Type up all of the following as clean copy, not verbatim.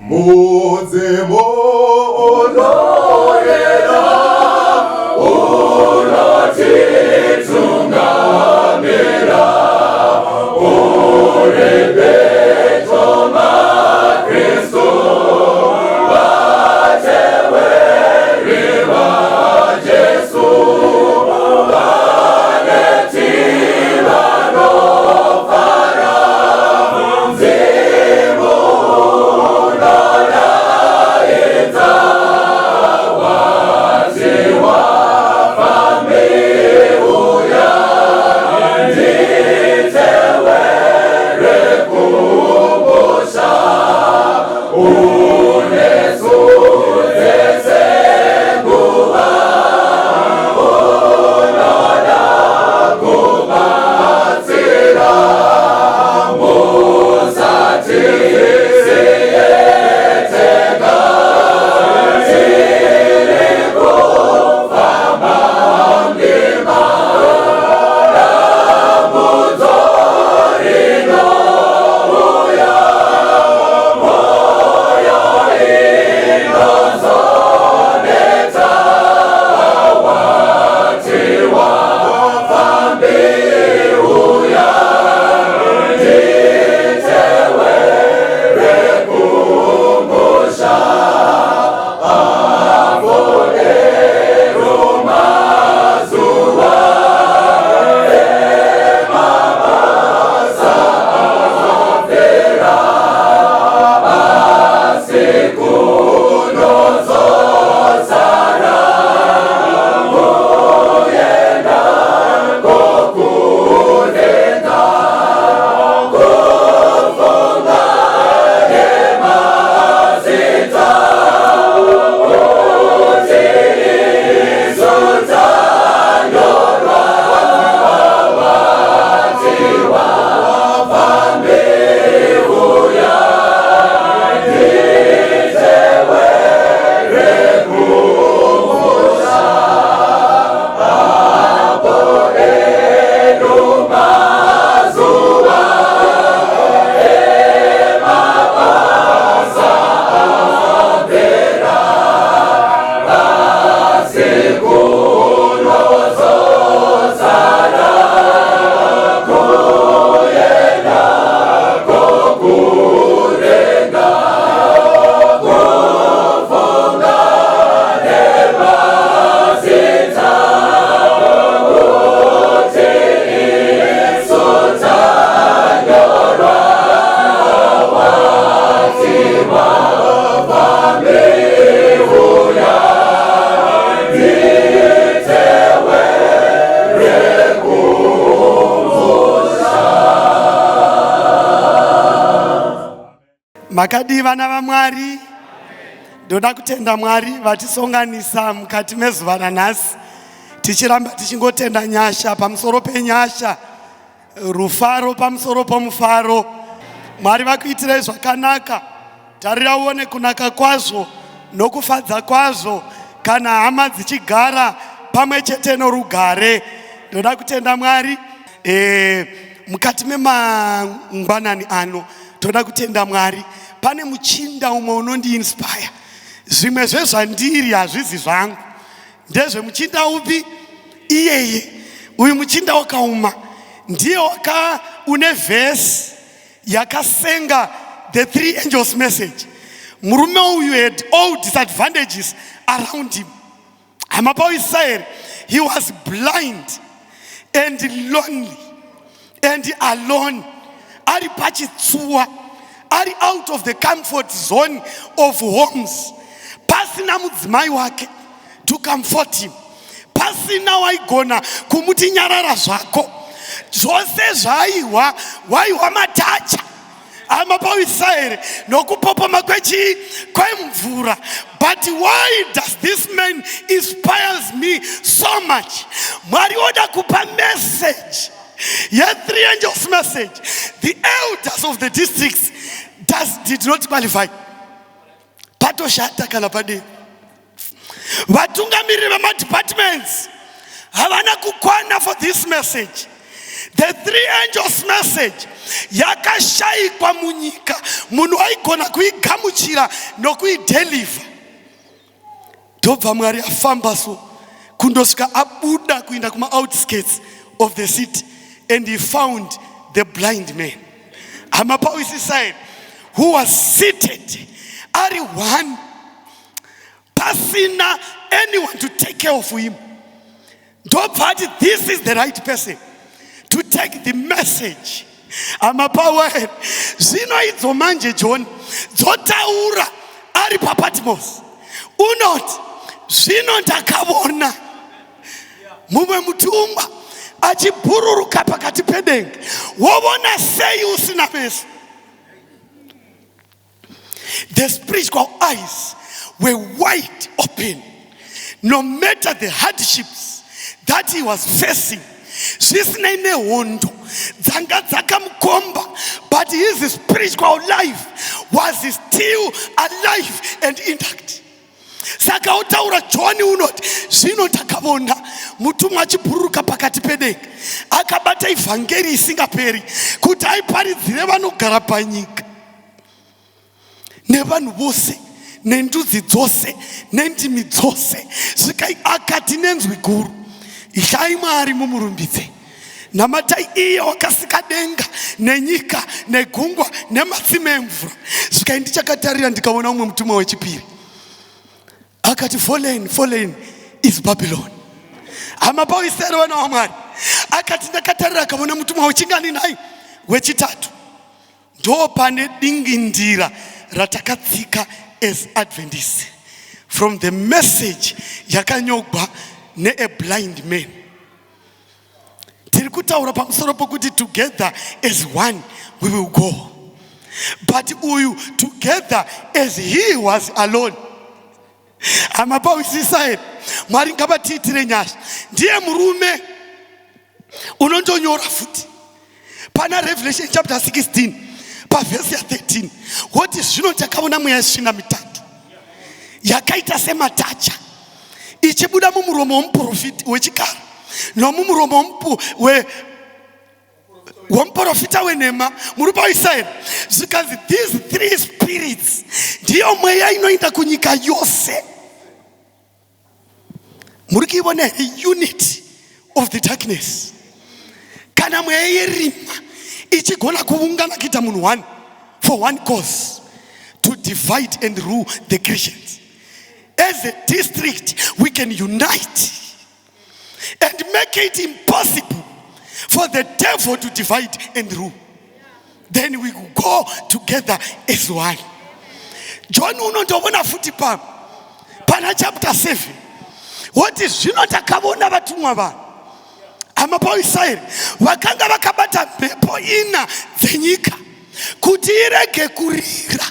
Mudzimu unoyera unotitungamira uri pedyo maKristu vateveri vaJesu vaneti vanofara. Mudzimu unodaidza wati wafambi uya nditevere kumusha unesu dzese nguva unoda kubatsira musatisiye tega tiri kufamba ndima dambudzo rinouya mwoyo inozoneta wati wafambi uya nditevere kumusha apo mazuva emabasa apera asi kunozosara kuenda kokudenga kufunga nemazita kuti isu tanyorwa wati wafambi uya nditevere kumusha apo edu mazuva emabasa apera asi kunozosara kuenda kokudenga kufunga nemazita kuti isu tanyorwa wati wafambi uya nditevere kumusha. Makadii vana vaMwari? Ndoda kutenda Mwari vatisonganisa mukati mezuva ranhasi, tichiramba tichingotenda nyasha pamusoro penyasha, rufaro pamusoro pomufaro. Mwari vakuitirei zvakanaka. Tarira uone kunaka kwazvo nokufadza kwazvo kana hama dzichigara pamwe chete norugare. Ndoda kutenda Mwari mukati memangwanani ano. Toda kutenda Mwari, pane muchinda umwe unondiinspire. Zvimwe zvezvandiri hazvizi zvangu, ndezvemuchinda upi iyeye. Uyu muchinda wakauma ndiye waka une vhesi yakasenga the three angels message. Murume uyu had all disadvantages around him. Hama paIsraeri, he was blind and lonely and alone, ari pachitsuwa, ari out of the comfort zone of homes, pasina mudzimai wake to comfort him, pasina waigona kumuti nyarara zvako. Zvose zvaaiwa waiwa matacha, hama paIsraeri, nokupopoma kwechii kwemvura. But why does this man inspires me so much? Mwari oda kupa message ye-three angels message. The elders of the districts did not qualify. Patoshata kana padii, vatungamiriri vemadepartments havana kukwana for this message. The three angels message yakashayikwa munyika, munhu aigona kuigamuchira nokuideliver. Ndobva Mwari afamba so kundosvika abuda kuenda kuma-outskirts of the city, and he found the blind man, hama pawisisai, who was seated ari one, pasina anyone to take care of him. Ndobva ati, "This is the right person to take the message." Hama pawe, zvino idzo manje John dzotaura ari paPatmos, unoti, "Zvino ndakavona mumwe mutumwa achibhururuka pakati pedenga." Wovona sei usina meso? The spiritual eyes were wide open no matter the hardships that he was facing. Zvisinei nehondo dzanga dzakamukomba, but his spiritual life was still alive and intact. Saka utaura Johni unoti, "Zvino ndakavona mutumwa achibhururuka pakati pedenga, akabata ivhangeri isingaperi kuti aiparidzire vanogara panyika, nevanhu vose, nendudzi dzose, nendimi dzose." Svikai, akati nenzwi guru, "Ityai Mwari, mumurumbidze, namatai iye wakasika denga nenyika negungwa nematsime emvura." Svikai, ndichakatarira, ndikaona umwe mutumwa wechipiri akati, "Fallen, fallen is Babylon." Hama paisere, vana vaMwari, akati ndakatarira, akaona mutumwa wechingani nhai? Wechitatu. Ndo pane dingindira ratakatsika as Adventist from the message yakanyogwa nea blind man. Tiri kutaura pamusoro pokuti together as one we will go, but uyu together as he was alone. Hama pawisisa here? Mwari ngavatiitire nyasha. Ndiye murume unondonyora futi pana Revelation chapter 16 pavhesi ya13, woti, "Zvino takaona mweya yesvina mitatu yakaita sematacha ichibuda mumuromo womuprofiti wechikara, nomumuromo womuprofita wenhema." Muri paIsraeri? Zvikanzi these three spirits ndiyo mweya inoenda kunyika yose. Muri kuiona here unity of the darkness? Kana mweya yerima ichigona kuungana kuita munhu one for one cause, to divide and rule the Christians, as a district we can unite and make it impossible for the devil to divide and rule. Then we go together as one. John unondoona futi pa pana chapter 7, woti, "Zvino takavona vatumwa vanhu, hama paIsraeri, vakanga vakabata mhepo ina dzenyika kuti irege kurira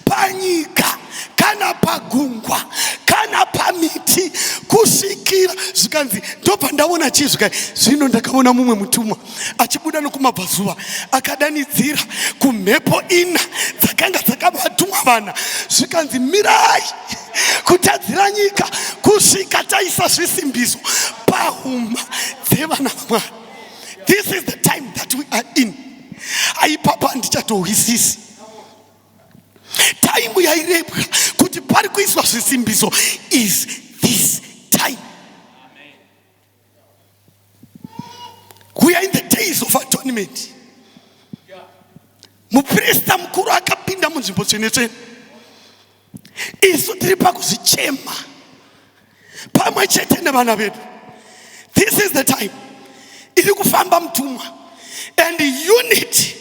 panyika, kana pagungwa, kana pamiti, kusvikira." Zvikanzi, ndobva ndaona chii? Zvikai, "Zvino ndakaona mumwe mutumwa achibuda nokumabvazuva, akadanidzira kumhepo ina dzakanga dzakavatumwa vana." Zvikanzi, "Mirai kutadzira nyika kusvika taisa zvisimbiso pahuma dzevana vaMwari." This is the time that we are in. Aipapa handichatohwisisi time yairebwa kuti pari kuiswa zvisimbiso is this time. We are in the days of atonement. Muprista mukuru akapinda munzvimbo tsvene tsvene. Isu tiri pakuzvichema pamwe chete nevana vedu. This is the time iri kufamba mutumwa, and unity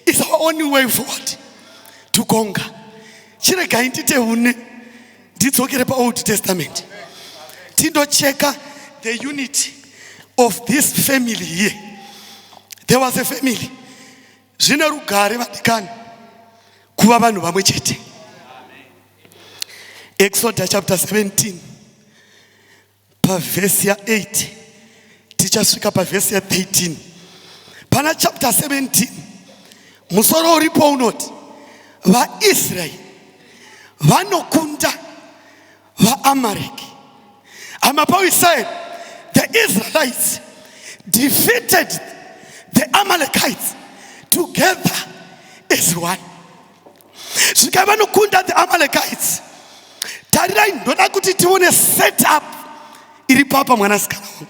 is our only way forward to conquer. Chiregai nditeune, ndidzokere paOld Testament, tindocheka the unity of this family here. There was a family. Zvine rugare, vadikani, kuva vanhu vamwe chete. Exodus chapter 17 pavhesi ya8 tichasvika pavhesi ya13. Pana chapter 17, musoro uripo unoti vaIsraeri vanokunda vaAmareki. Hama paIsraeri, the Israelites defeated the The Amalekites together as one. Svikai vanokunda the Amalekites. Tarirai, ndoda kuti tione setup iri papa mwanasikana wangu.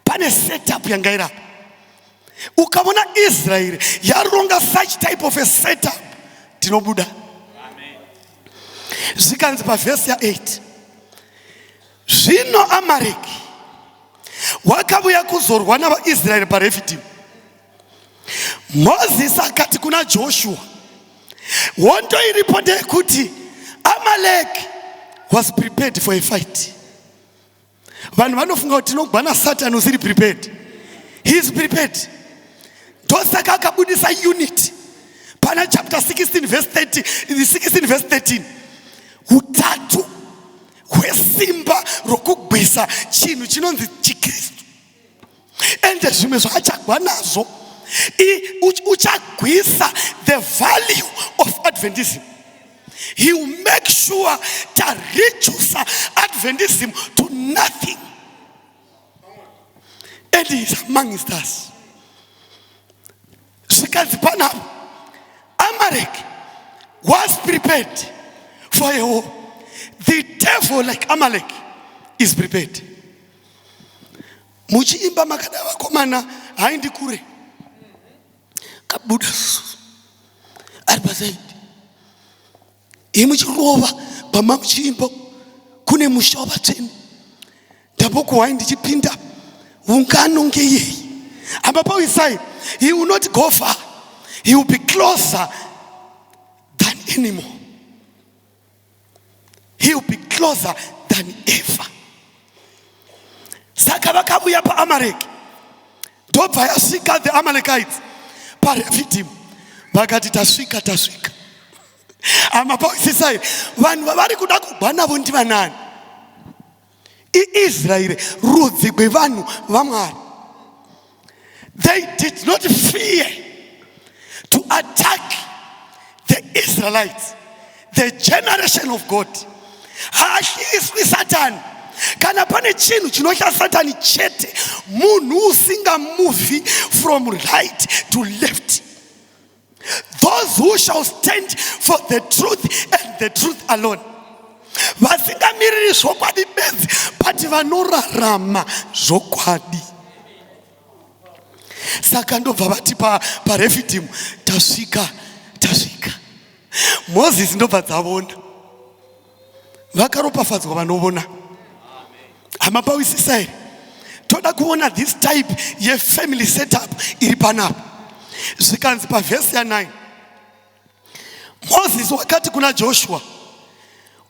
Pane setup yanga iri apa. Ukaona Israeri yaronga such type of a setup, tinobuda. Zvikanzi pavhesi ya8, zvino Amareki wakavuya kuzorwa navaIsraeri paRefidimu. Mozisi akati kuna Joshua, hondo iripo ndeyekuti Amalek was prepared for a fight. Vanhu vanofunga kuti tinogwa naSatan usiri prepared. He is prepared. Ndosaka akabudisa unit pana chapter 16 verse 30, 16 verse 13, utatu hwesimba rokugwisa chinhu chinonzi chiKristu. Ende zvimwe zvaachagwa nazvo, uchagwisa the value of Adventism. He will make sure to reduce Adventism to nothing. And he is amongst us. Zvikanzi panapa, Amalek was prepared for a war. The devil, like Amalek, is prepared. Muchiimba makada vakomana, haindi kure kabuda ari pasaidi imuchirova pama muchiimba kune musha wavatsvene. Ndambokuhwai ndichipinda ungano ngeyei amba pawisai. He will not go far, he will be closer than anymore, he will be closer than ever. Saka vakavuya paAmareki, ndobva yasvika the Amalekites paRefidim, vakati tasvika, tasvika. Ama pawisisai, vanhu vavari kuda kugwa navo ndivanani? IIsraeri, rudzi rwevanhu vaMwari. They did not fear to attack the Israelites, the generation of God. Haatyiswi Satani. Kana pane chinhu chinotya Satani chete, munhu usingamuvi from right to left, those who shall stand for the truth and the truth alone, vasingamiriri zvokwadi bedzi but vanorarama zvokwadi. Saka ndobva vati paRefidimu, tasvika, tasvika. Mozisi ndobva dzavona, vakaropafadzwa vanovona. Hama, pawisisa here? Toda kuona this type yefamily setup iri panapa. Zvikanzi pavhesi ya9, Mozisi wakati kuna Joshua,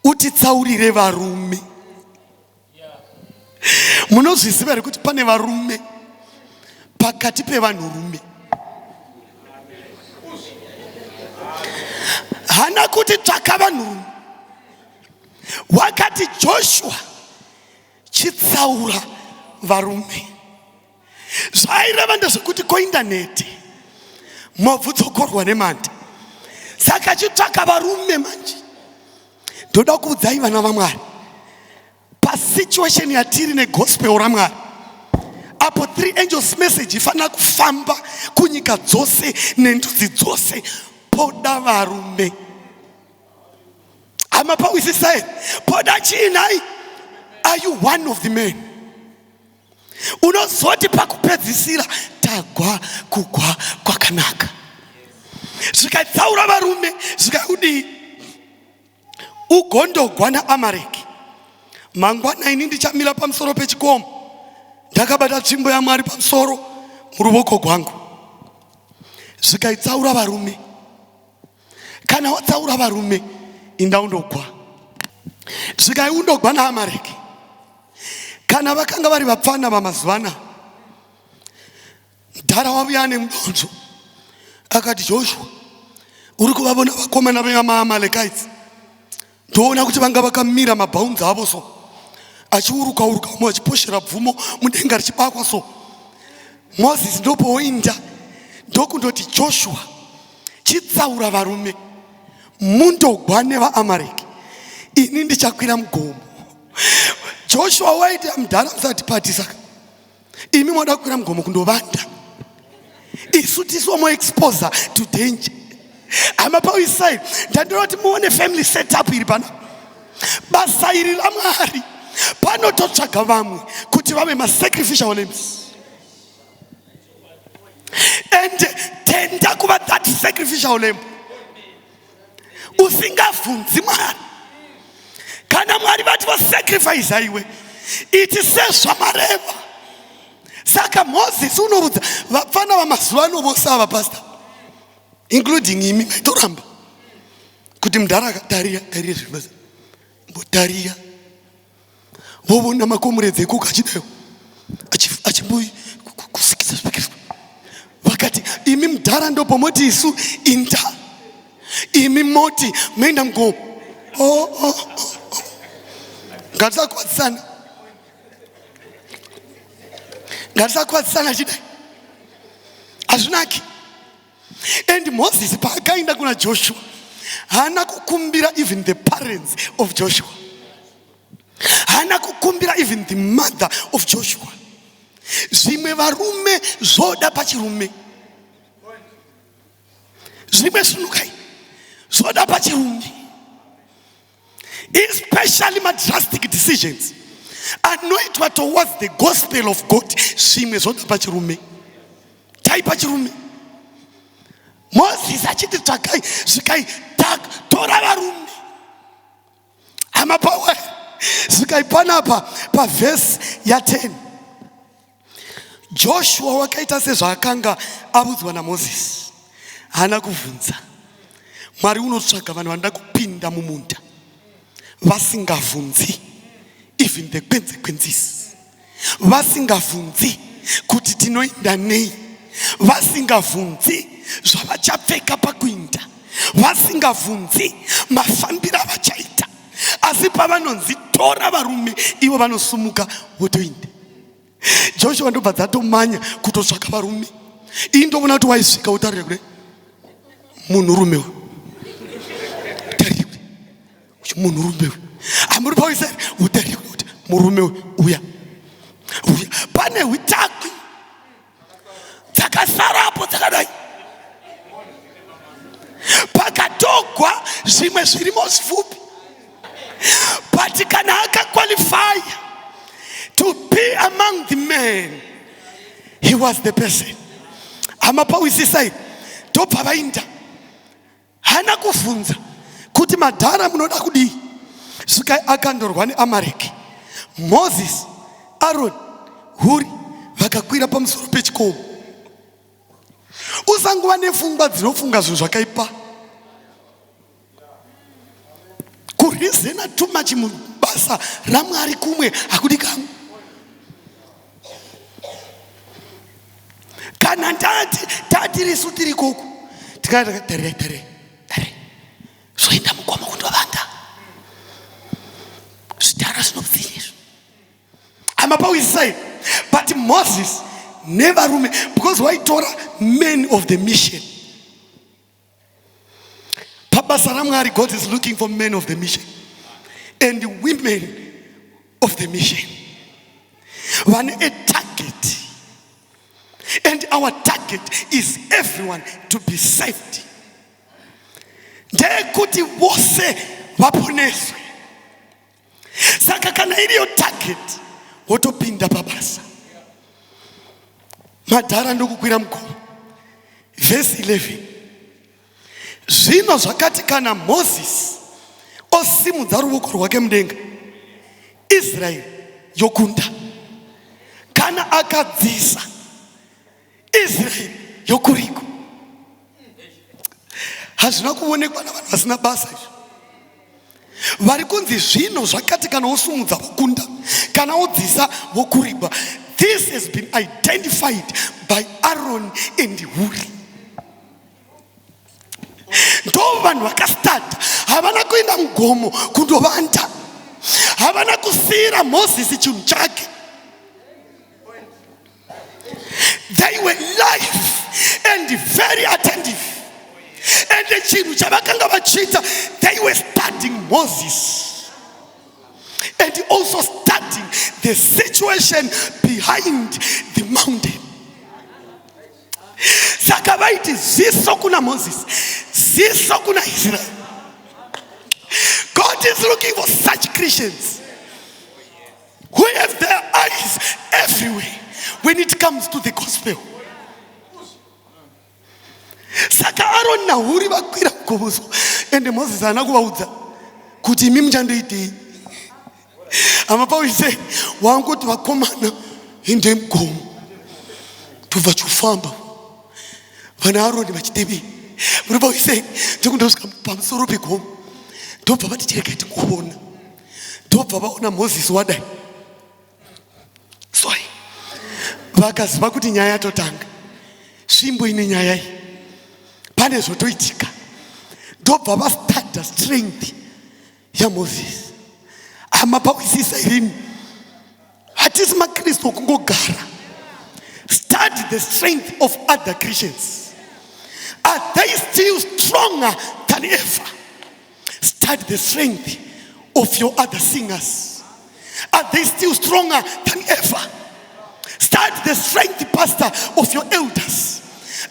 utitsaurire varume. Munozviziva here kuti pane varume pakati pevanhurume? Hana kuti tsvaka vanhurume, wakati Joshua, chitsaura varume. Zvaireva ndezvekuti koinda nete mobvu dzokorwa nemanda, saka chitsvaka varume. Manje ndoda kuudzai vana vaMwari, pasituation yatiri negospel raMwari apo three angels message ifanira kufamba kunyika dzose nendudzi dzose, poda varume. Hama, pawisisai, poda chiinai? Are you one of the men unozoti pakupedzisira tagwa kugwa kwakanaka? Zvikatsaura varume, zvikakudii? Ugondogwa naAmareki mangwana. Ini ndichamira pamusoro pechikomo ndakabata tsvimbo yaMwari pamusoro muruvoko gwangu. Zvikaitsaura varume. Kana watsaura varume, inda undogwa. Zvikai undogwa naAmareki. Kana vakanga vari vapfana vamazuva ana, mudhara wavuya ane mudonzvo, akati, Joshua, uri kuvavona vakomana vemaAmalekites? Ndoona kuti vanga vakamira mabhaunzi avo so, achiuruka uruka, umwe achiposhera bvumo mudenga richibakwa so. Mozisi ndopoinda ndokundoti, Joshua, chitsaura varume mundogwa nevaAmareki, ini ndichakwira mugomo. Joshua waiti, mudhara, musati pati, saka imi moda kukwira mugomo kundovanda? Isu tisu wamoexposa to danger. Hama pawisai, ndandinoda kuti muone family setup iri pana basa iri raMwari. Panototsvaga vamwe kuti vave masacrificial lambs, and tenda kuva that sacrificial lamb usingavhunzi Mwari. Kana Mwari vati vasacrifice iwe, iti sezvamareva. Saka Mozisi unoudza vapfana vamazuva ano vose ava, pastor, including imi, maitoramba kuti mudhara akatariya tariya zvibasa mbotariya vovona makomuredzi ekuka achidayo achimbokusikisa zvikiswa. Vakati, imi mudhara, ndopomoti isu inda, imi moti moenda mugomo. Oh. Ngatisakwadzisana, ngatisakwadzisana chidai, hazvinaki. And Moses paakaenda kuna Joshua, haana kukumbira even the parents of Joshua, haana kukumbira even the mother of Joshua. Zvimwe varume zvoda pachirume, zvimwe svinukai zvoda pachirume, especially madrastic decisions anoitwa towards the gospel of God. Zvimwe zvoda pachirume, tai pachirume. Mozisi achiti, tsvakai, svikai, tora varume. Hama pawe, svikai panapa pavhesi ya10. Joshua wakaita sezvaakanga avudzwa naMozisi, haana kuvhunza. Mwari unotsvaga vanhu vanoda kupinda mumunda vasingavhunzi even the consequences, vasingavhunzi kuti tinoenda nei, vasingavhunzi zvavachapfeka pakuinda, vasingavhunzi mafambiro avachaita, asi pavanonzi tora varume, ivo vanosumuka votoinda. Joshua ndobva dzatomanya kutotsvaka varume. Ii, ndovona kuti waisvika utarire kudai, munhurume uyu, tarire kudai, munhurume uyu amuri pawiseri, utarire kuti murume uyu, uya uya. Pane hwitakwi dzakasarapo dzakadai, pakatogwa zvimwe zvirimo zvifupi, but kana akaqualify to be among the men, he was the person. Hama pawisisai, tobva vainda, haana kuvhunza kuti madhara munoda kudii. Svikai akandorwa neAmareki. Moses, Aron, Huri vakakwira pamusoro pechikomo. Usangova nepfungwa dzinofunga zvinhu zvakaipa, kurizena too much mubasa raMwari kumwe hakudikamwe. Kana tati tatirisu tiri ikoko, tikati tarirai, tarirai, tarirai, zvoenda mugomo kundovanda zvidhara zvinobvini izvo. Hama pawisai, but Moses nevarume, because waitora men of the mission pabasa raMwari. God is looking for men of the mission and women of the mission vane a target, and our target is everyone to be saved, ndeyekuti vose vaponeswe. Saka kana iriyo target, wotopinda pabasa. Madhara ndokukwira mugomo. Vhesi 11: Zvino zvakati kana Mozisi osimudza ruoko rwake mudenga, Israeri yokunda; kana akadzisa, Israeri yokuriko. Hazvina kuonekwa navanhu vasina basa izvi vari kunzi zvino zvakati kana wosumudza vokunda, kana wodzisa vokurigwa. This has been identified by Aaron and Huri. Ndo vanhu vakastata, havana kuenda mugomo kundovanda, havana kusiyira Mozisi chinhu chake. They were live and very attentive, and chinhu chavakanga vachiita, they were studying Moses and also studying the situation behind the mountain. Saka vaiti ziso kuna Moses, ziso kuna Israel. God is looking for such Christians who have their eyes everywhere when it comes to the gospel. Saka Aaron naHuri vakwira kugomoso ende Moses haana kuvaudza kuti imi muchandoitei. Hama pauyise wangoti vakomana ende mugomo tobva chofamba vana Aroni vachitevei muri pauyise ndikundosvika pamusoro pegomo ndobva vati chiregai tikuona ndobva vaona Moses wadai sorry vakaziva kuti nyaya yatotanga svimbo ine nyaya iyi pane zvotoitika ndobva vastada strength yaMoses. Hama pawisisa irini hatisi maKristu okungogara. Study the strength of other Christians. Are they still stronger than ever? Study the strength of your other singers. Are they still stronger than ever? Study the strength, pastor, of your elders.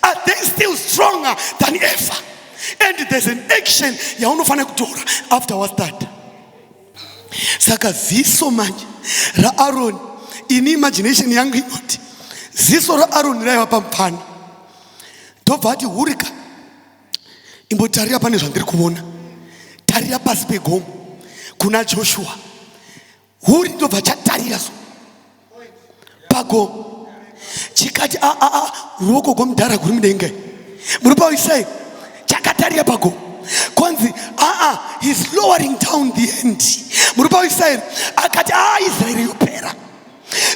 Are they still stronger than ever? And there's an action yaunofanira kutora after wastart. Saka ziso manje raAroni, ini imagination yangu inoti ziso raAroni raiva pamupfana, ndobva ati hurika, imbotarira pane zvandiri kuona, tarira pasi pegomo kuna Joshua. Huri ndobva chatarira so pagomo chikati a a a ruoko gwomudhara guri mudenga muri paisai chakatarira pagomo konzi aa he's lowering down the hand muri paisai akati aa israeri yopera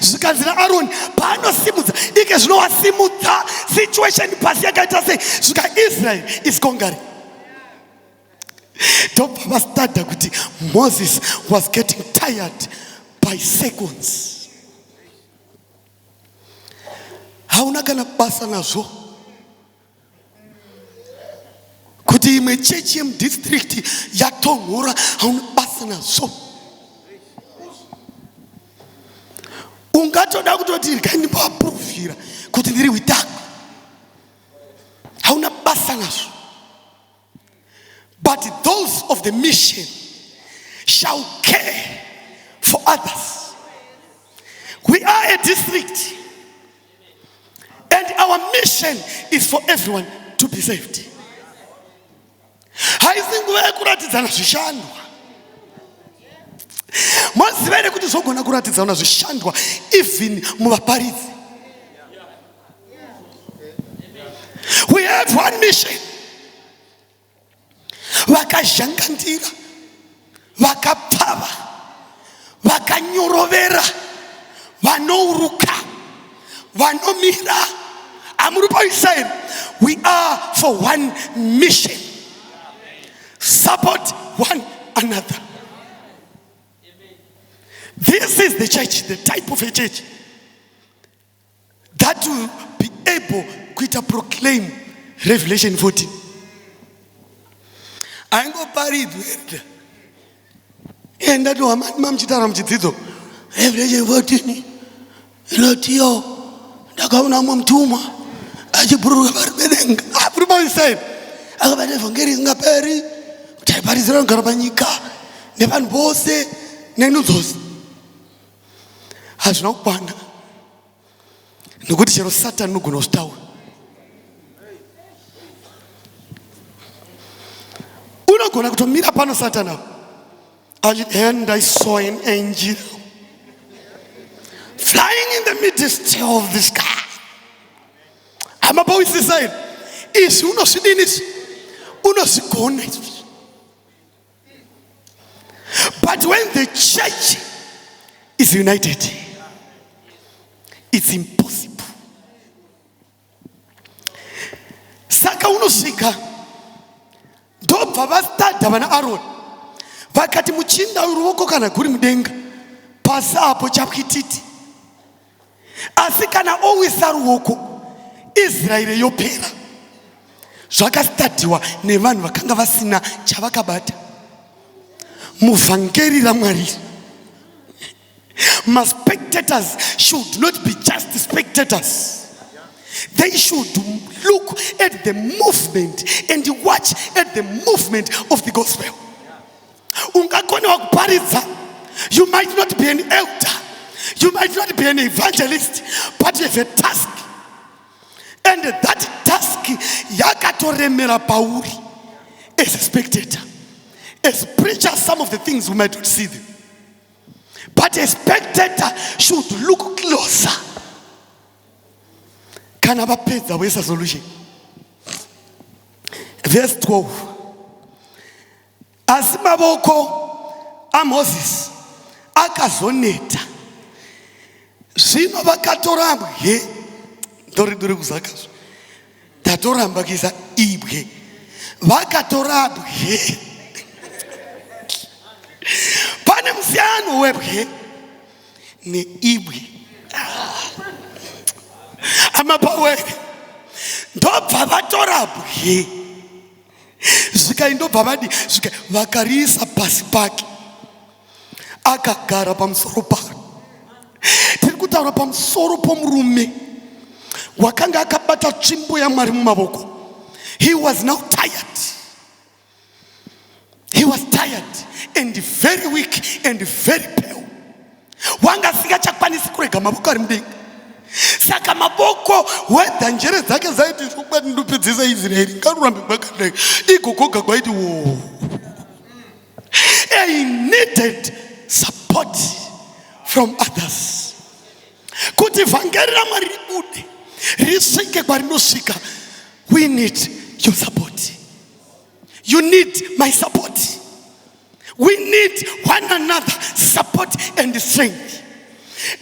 zvikanzi naaroni paanosimudza ike zvino wasimudza situation pasi yakaita sei zvika israel is conquering Ndobva vastada kuti Moses was getting tired by seconds. Hauna kana basa nazvo kuti imwe chechi yemudistrict yatonhora, hauna basa nazvo. Ungatoda kutoti regai ndimboapuruvhira kuti ndiri witako, hauna basa nazvo. But those of the mission shall care for others. We are a district and our mission is for everyone to be saved. Haisi nguva yekuratidzana zvishandwa. Moziva here kuti zvogona kuratidzana zvishandwa even muvaparidzi? We have one mission. Vakazhangandira, vakapfava, vakanyorovera, vanouruka, vanomira. Amuri paIsraeri, we are for one mission. Support one another. This is the church, the type of a church that will be able kuita proclaim Revelation 14. Aingoparidzwe enda enda tohamani mamuchitaura muchidzidzo Revelation 14 inotiyo ndakaona mumwe mutumwa achibhururuka pari pedenga apurimaisai akabata evhangeri isingaperi kuti aiparidzira vanogara panyika nevanhu vose nenu dzose hazvina kukwana nekuti chero satani unogona kuzvitaura unogona kutomira pano satani apo achiti and I saw an angel flying in the midst of the sky. Hamapawisisa here izvi unozvidini izvi unozvigona izvi. But when the church is united, it's impossible. Saka unosvika ndobva vastada vana Aroni vakati muchinda ruoko kana guri mudenga pasi apo chapwititi asi kana owisa ruoko Israeri yopera. Zvakastadiwa nevanhu vakanga vasina chavakabata muvhangeri raMwari. Maspectators should not be just spectators. They should look at the movement and watch at the movement of the gospel. Ungakonewa kuparidza. You might not be an elder. You might not be an evangelist, but you have a task. And that task yakatoremera pauri as a spectator. As preachers, some of the things we might not see them. But a spectator should look closer. Kana vapedza voisa solution. Verse 12. Asi mavoko aMozisi akazoneta. Zvino vakatora bwe, ndoriduri kuzakazvo. Tatoramba kuisa ibwe. Vakatora bwe. Pane musiyano webwe neibwe. Amapawe ndobva vatora bwe. Zvikai ndobva vadi zvikai vakariisa pasi pake akagara pamusoro paro. Tiri kutaura pamusoro pomurume wakanga akabata tsvimbo yaMwari mumavoko. He was now tired. He was tired and very weak and very pale. Wanga asingachakwanisi kurega mavoko ari mudenga. Saka mavoko wedha njere dzake dzaiti chokwadi ndopedzesa Israeri ngarurambe gwakadai igogoga kwaiti wo. He needed support from others. Kuti vhangeri raMwari ribude risvike kwarinosvika, we need your support. You need my support. We need one another support and strength.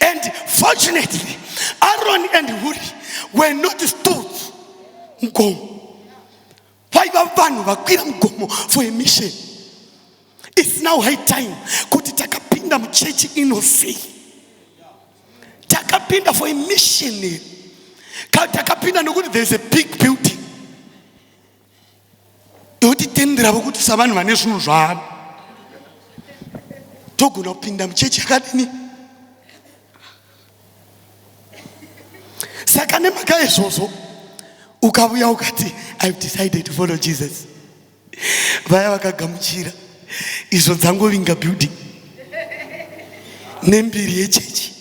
And fortunately, Aaron and Huri were not stools mugomo. Vaiva vanhu vakwira mugomo for a mission. It's now high time kuti takapinda muchechi ino sei. Takapinda for a mission. Takapinda nokuti there is a big building. Yotitenderavo kuti savanhu vane zvinhu zvavo togona kupinda muchechi yakadini. Saka nemhaka yezvozvo ukavuya ukati I've decided to follow Jesus, vaya vakagamuchira izvo dzangovinga building nembiri yechechi,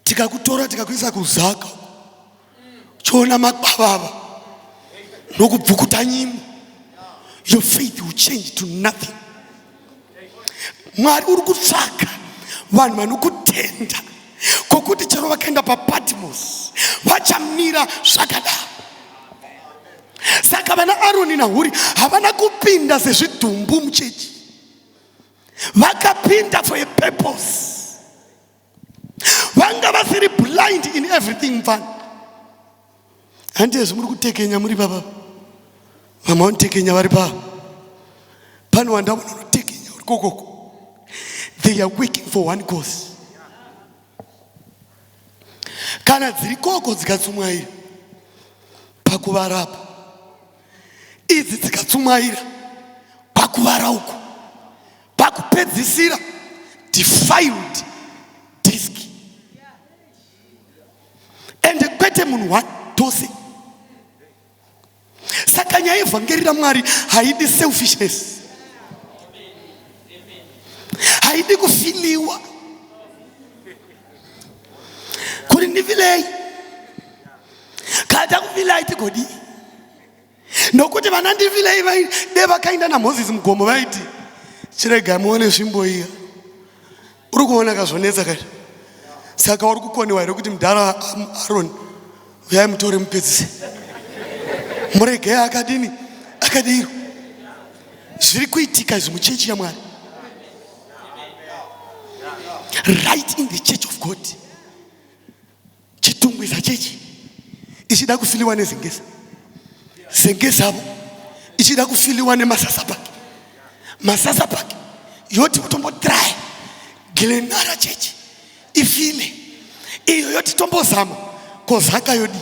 tikakutora tikakuisa kuzaka chiona makwavava nokubvukuta nyimo, your faith will change to nothing. Mwari uri kutsvaka vanhu vanokutenda kwokuti chero vakaenda paPatmos vachamira zvakadaro. Saka vana Aroni naHuri havana kupinda sezvidhumbu muchechi, vakapinda for a purpose. Vanga vasiri blind in everything. Mfana, handizvo muri kutekenya muri baba mama vanotekenya vari pa pano wandaona unotekenya uri kokoko. They are working for one cause. Kana dziri koko dzikatsumwaira pakuvarapa, idzi dzikatsumwaira pakuvara uku, pakupedzisira defiled disk. Ende kwete munhu one, tose. Saka nyaya yevhangeri raMwari haidi selfishness, haidi kufiliwa kuti ndifilei. Kana takufilai tigodii? Nokuti vana ndifilei de vakaenda naMozisi mugomo vaiti chiregai muone svimbo iya. Uri kuona kazvonetsa kai? Saka uri kukoniwa here kuti mudhara Aroni uyai mutore mupedzise, muregei akadini akadiro. Zviri kuitika izvi muchechi yaMwari, right in the church of God. Chitungwiza chechi ichida kufiliwa nezengeza, zengezavo ichida kufiliwa nemasasa pake, masasa pake yoti kutombotry Glenara chechi ifile iyo yoti tombozama kozaka yodi.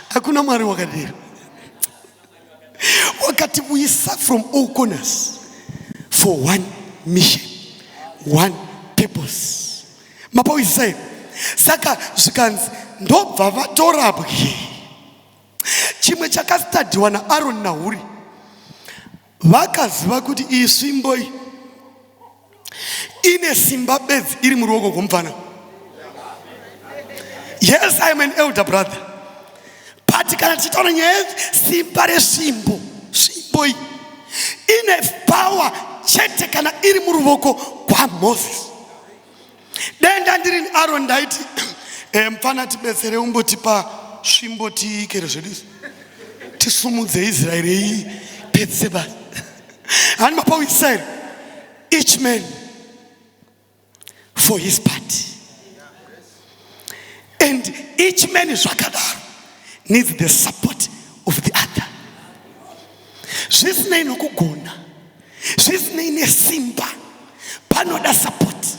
Hakuna Mwari wakadero, wakatiuyisa from all corners for one mission, one purpose. Mapawisisa here? Saka zvikanzi ndobva vatora bwe. Chimwe chakastadhiwa naAroni naHuri, vakaziva kuti iyi svimbo iyi ine simba bedzi iri muruoko gwomupfana. Yes, I am an elder brother, but kana tichitaura nyaya yesimba resvimbo, svimbo iyi ine power chete kana iri muruvoko gwaMoses. Denda ndiri Aaron ndaiti eh, mupfana tibetsere umbotipa svimbo tiikere zvedu izvi tisumudze Israeri iyi pedzise basa. Hani mapawisira each man for his part and each man zvakadaro needs the support of the other. Zvisinei nokugona, zvisinei nesimba, panoda support,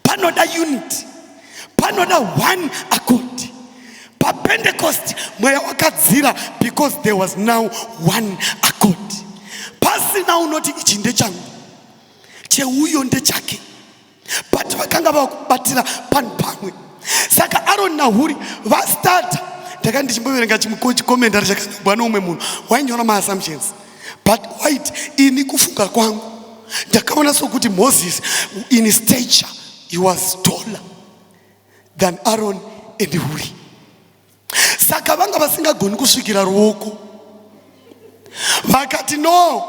panoda unity, panoda one accord. PaPentecost mweya wakadzira because there was now one accord. Pasina unoti ichi ndechangu, cheuyo ndechake, but vakanga vakubatira panhu pamwe. Saka Aaron naHuri vastarta. Ndakanga ndichimboverenga chikomentari chakanyorwa neumwe munhu wainyora maassumptions, but wait, ini kufunga kwangu ndakaona sokuti Moses in stature he was taller than Aaron and Huri. Saka vanga vasingagoni kusvikira ruoko. Vakati no,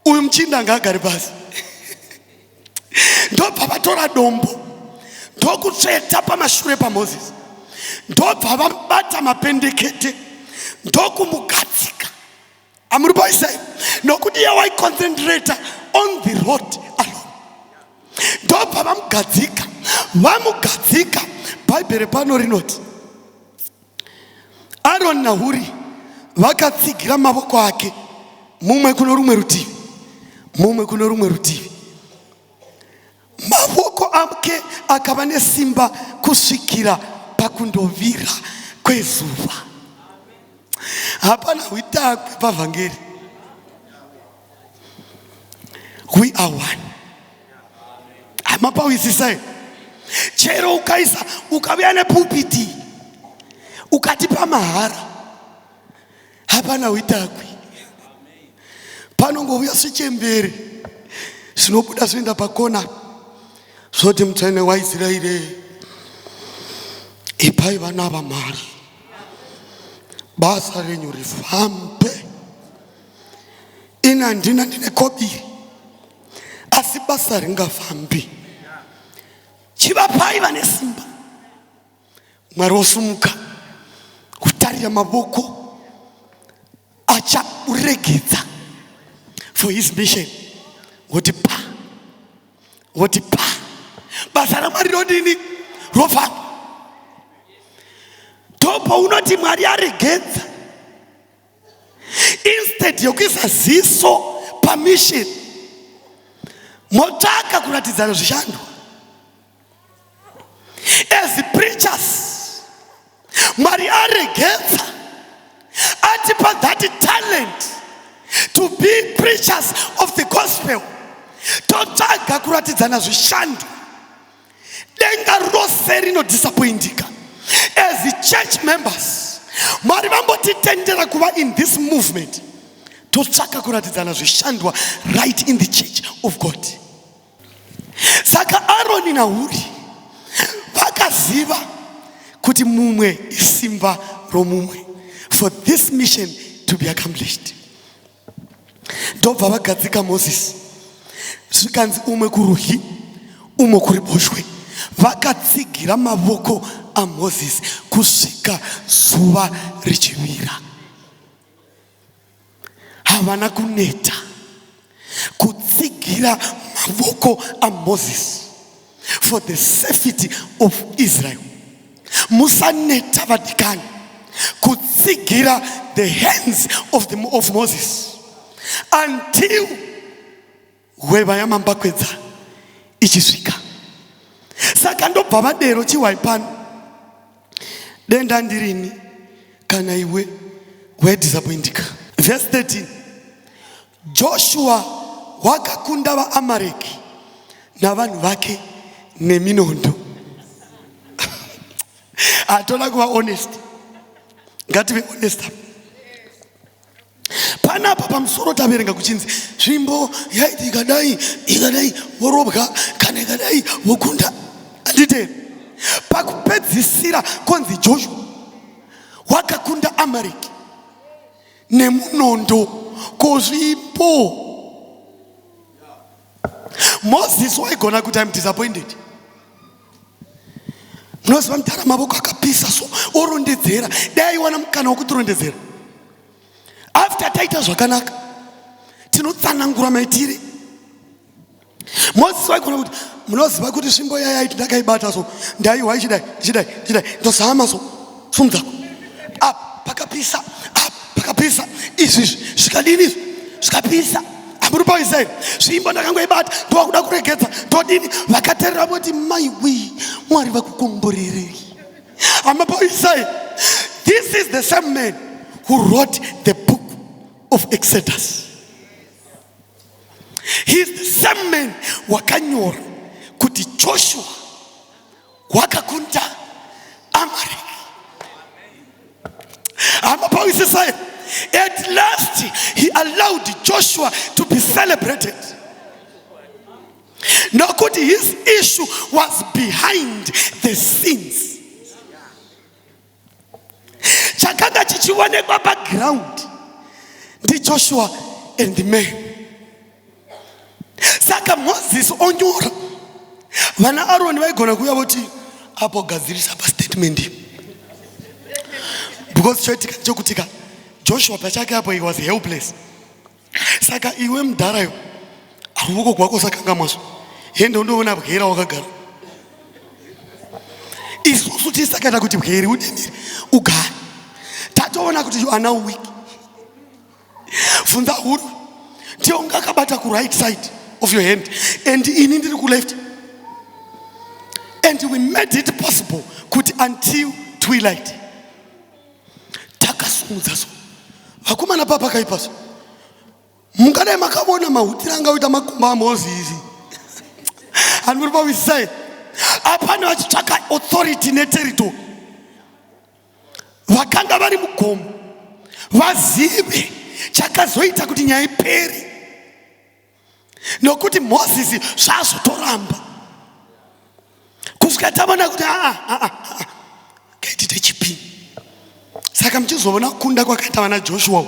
uyu muchinda ngaagare pasi. Ndobva vatora dombo ndokutsveta pamashure paMoses, ndobva vamubata mapendekete ndokumugadzika. Amuri paisai, nokuti iye waiconcentrata on the road alone. Ndobva vamugadzika, vamugadzika. Bhaibheri pano rinoti Aaron naHuri vakatsigira mavoko ake, mumwe kuno rumwe rutivi, mumwe kuno rumwe rutivi. Mavoko ake akava nesimba kusvikira pakundovira kwezuva. Hapana huitakwe pavhangeri. We are one. Hamapawisisai. Chero ukaisa ukavuya nepulpiti ukatipa mahara, hapana huitakwi. Panongouya svichembere zvinobuda zvoenda pakona zvoti mutsvene waIsraeri, ipai vana vamari basa renyu rifambe. Ini handina, ndine kobiri, asi basa ringafambi. Chivapai vane simba. Mwari osumuka kutarira mavoko achakuregedza for his mission, woti pa, woti pa, basa raMwari rodini rofamba. Topo unoti Mwari aregedza, instead yokuisa ziso pamission, motsvaka kuratidzana zvishandwa. As preachers, Mwari aregedza atipa that talent to be preachers of the gospel, totsvaga kuratidzana zvishandwa. Denga rose rinodisappointika. As church members, Mwari vambotitendera kuva in this movement, totsvaka kuratidzana zvishandwa right in the church of God. Saka Aroni naHuri vakaziva kuti mumwe isimba romumwe for this mission to be accomplished. Ndobva vagadzika Moses, zvikanzi umwe kurudyi umwe kuriboshwe. Vakatsigira mavoko aMoses kusvika zuva richivira. Havana kuneta kutsigira mavoko aMoses for the safety of Israel. Musaneta vadikani kutsigira the hands of Moses until hweva yamambakwedza ichisvika. Saka ndobva vadero chiwai pano, denda ndirini kana iwe wedisappointika. Verse 13, Joshua wakakunda vaAmareki navanhu vake Neminondo. Hatoda kuva honest, ngative honest apa. Panapa pamusoro taverenga kuchinzi tsvimbo yaiti ikadai ikadai worobwa, kana ikadai wokunda, handiti? Pakupedzisira konzi Joshua wakakunda Amareki nemunondo. Kozvimbo Moses waigona kuti, "I'm disappointed." Munoziva mudhara, mavoko akapisa, so orondedzera. Dai aiwana mukana wekutirondedzera after taita zvakanaka, tinotsanangura maitire. Moses waigona kuti, "Munoziva kuti svimbo yayaiti ndakaibata, so ndaiwa ichidai, ichidai, ichidai, ndozama so sumudzako apa pakapisa, apa pakapisa, izvizvi zvikadini, izvi zvikapisa." Hamuri paisai svimbo ndakangoibata, ndowakuda kuregedza, ndodini? Vakateerera voti, "Maiwi, Mwari vakukomborerei." Hama paisai, this is the same man who wrote the book of Exodus. He is the same man wakanyora kuti Joshua wakakunda Amareki. Hama pawisisai, at last he allowed Joshua to be celebrated, nokuti his issue was behind the scenes. Chakanga chichionekwa paground ndiJoshua and the man. Saka Moses onyora, vana Aroni vaigona kuuya voti, "Apo gadzirisa pastatement," because choitika chekutika Joshua pachake apo he was helpless. Saka iwe mudharayo, ruoko rwako sakangamwazvo, hende undoona bwera wakagara. Isusu tisakaita kuti bweri udinire ugare, tatoona kuti you are now weak. Bvunza huru, ndiye unga akabata kuright side of your hand and ini ndiri kuleft, and we made it possible kuti until twilight takasumudza. So vakomana, papakaipa so mungadai makavona mahutiro angauita makumba aMozisi. Handiri pawisai apane vachitsvaka authority neterritory. Vakanga vari mugomo vazive chakazoita kuti nyaya iperi, nokuti Mozisi zvazotoramba kusvika tavona kuti aa, aa, kaitite chipini. Saka muchizoona kukunda kwakaita vana Joshua,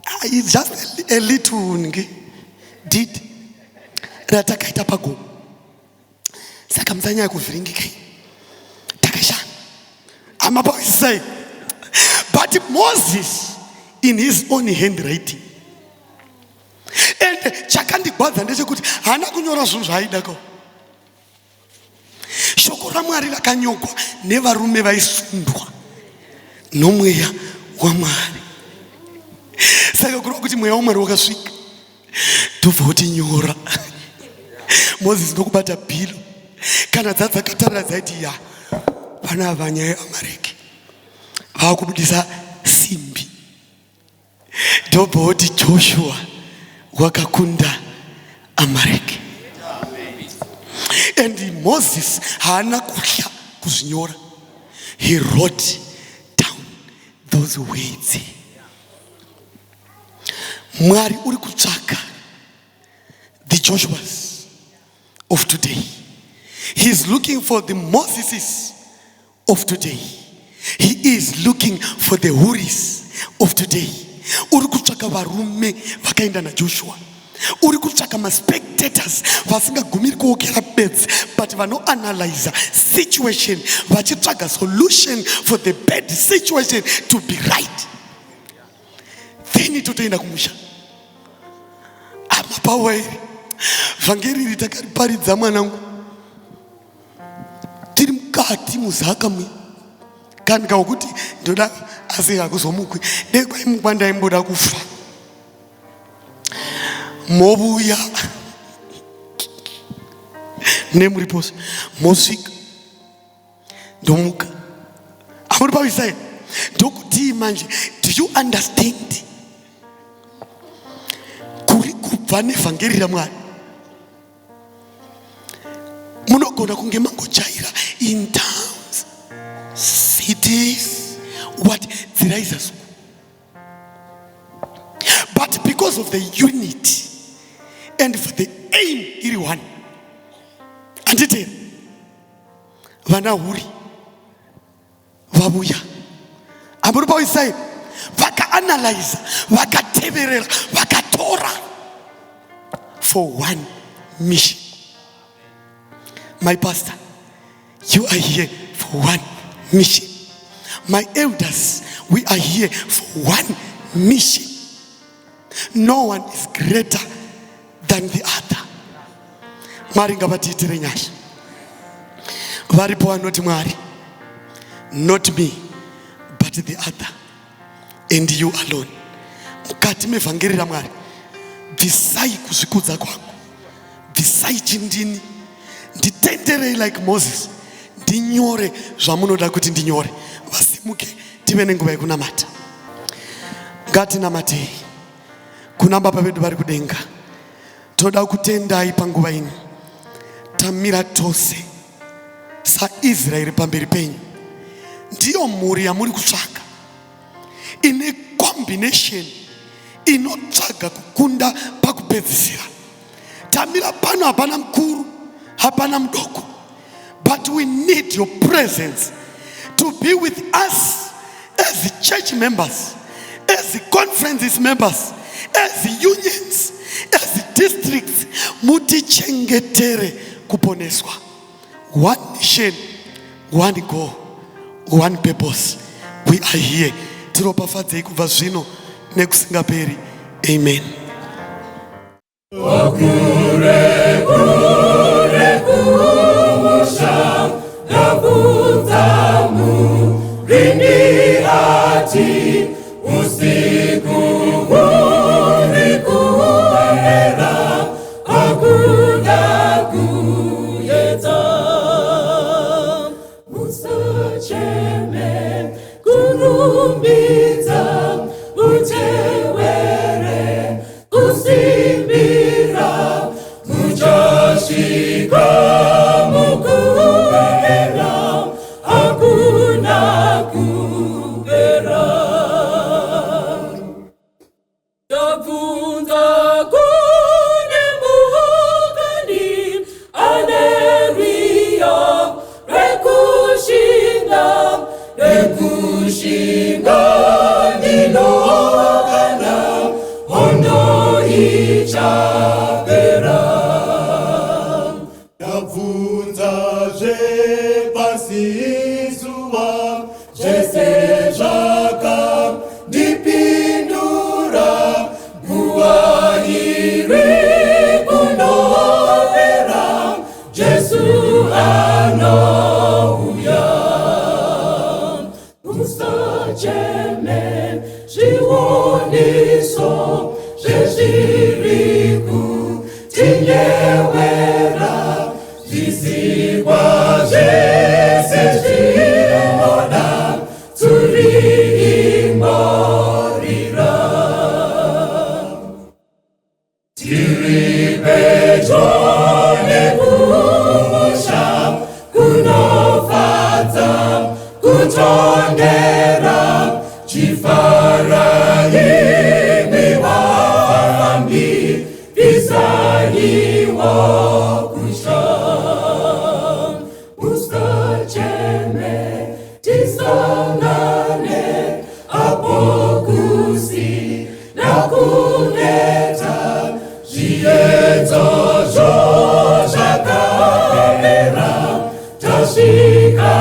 ah, it's just a little nge did ratakaita pagomo. Saka musanyanya kuvhiringikai, takashanda. Amapawisai, but Moses in his own handwriting, and chakandigwadza ndechekuti haana kunyora zvinhu zvaaida ko. Shoko raMwari rakanyogwa nevarume vaisundwa nomweya waMwari. Saka kureva kuti mweya waMwari wakasvika, ndobva kuti, "Nyora." Mozisi ndokubata bhilo. Kana dzadzakatarira dzaiti, "Ya, pana vanyaya yeAmareki vaakubudisa simbi." Ndobva kuti, "Joshua wakakunda Amareki." And Moses haana kutya kuzvinyora. He wrote down those words. Mwari uri kutsvaka the Joshuas of today. He is looking for the Moseses of today. He is looking for the Huris of today. Uri kutsvaka varume vakaenda naJoshua. Uri kutsvaka maspectators vasingagumiri kuokera bedzi, but vanoanalyza situation vachitsvaga solution for the bad situation to be right. Then totoenda kumusha. Amapawa here, vhangeri iri takariparidza, mwanangu, tiri mukati muzaka muya. Kanika wokuti ndoda, asi hakuzomukwi. Dei kwaimukwa, ndaimboda kufa. Movuya nemuripose, mosvika, ndomuka. Amuri pawisai, ndokutii manje, do you understand kuri kubva nevhangeri raMwari? Munogona Munogona kunge mangojaira in towns, cities, what dziraisa. But because of the unity and for the aim iri one, handiti vana huri vavuya hamuri pawisai, vakaanalyza, vakateverera, vakatora for one mission. My pastor, you are here for one mission. My elders, we are here for one mission. No one is greater than the other. Mwari ngavatiitire nyasha. Varipo vanoti, "Mwari, not me but the other and you alone." Mukati mevhangeri raMwari, bvisai kuzvikudza kwangu, bvisai chindini, nditenderei like Moses ndinyore zvamunoda kuti ndinyore. Vasimuke, tive nenguva yekunamata. Ngatinamatei kuna Baba vedu vari kudenga. Toda kutendai panguva ino. Tamira tose saIsraeri pamberi penyu. Ndiyo mhuri yamuri kutsvaka, ine combination inotsvaga kukunda pakupedzisira. Tamira pano, hapana mukuru, hapana mudoko, but we need your presence to be with us as church members, as conferences members, as unions, as districts. Mutichengetere kuponeswa. One nation, one goal, one purpose. We are here. Tiropafadzei kubva zvino nekusingaperi. Amen. Kure kure kumusha, ndabvunza murindi, ati usiku huri kuera, hakuna kuyedza. Musacheme, kurumbidza, utewere kusimbira, muchasvika mukuera, hakuna kupera. Ndabvunza kune mukani ane rwiyo rwekushinga, rwekushinga, ndinogana hondo ichapera. Ndabvunza zvepasi zuva, zvese zvakandipindura, nguva iri kundopera, Jesu anouya. Musacheme, zvioniso zvezviri kutinyewera, zvisikwa zvese zvinoda tsuri imborira. Tiri pedyo nekumusha kunofadza kutondera, chifarai vafambi, bvisaiwo kutya. Musacheme, tisangane apo kusina kuneta, zviedzo zvo zvakapera, tasvika.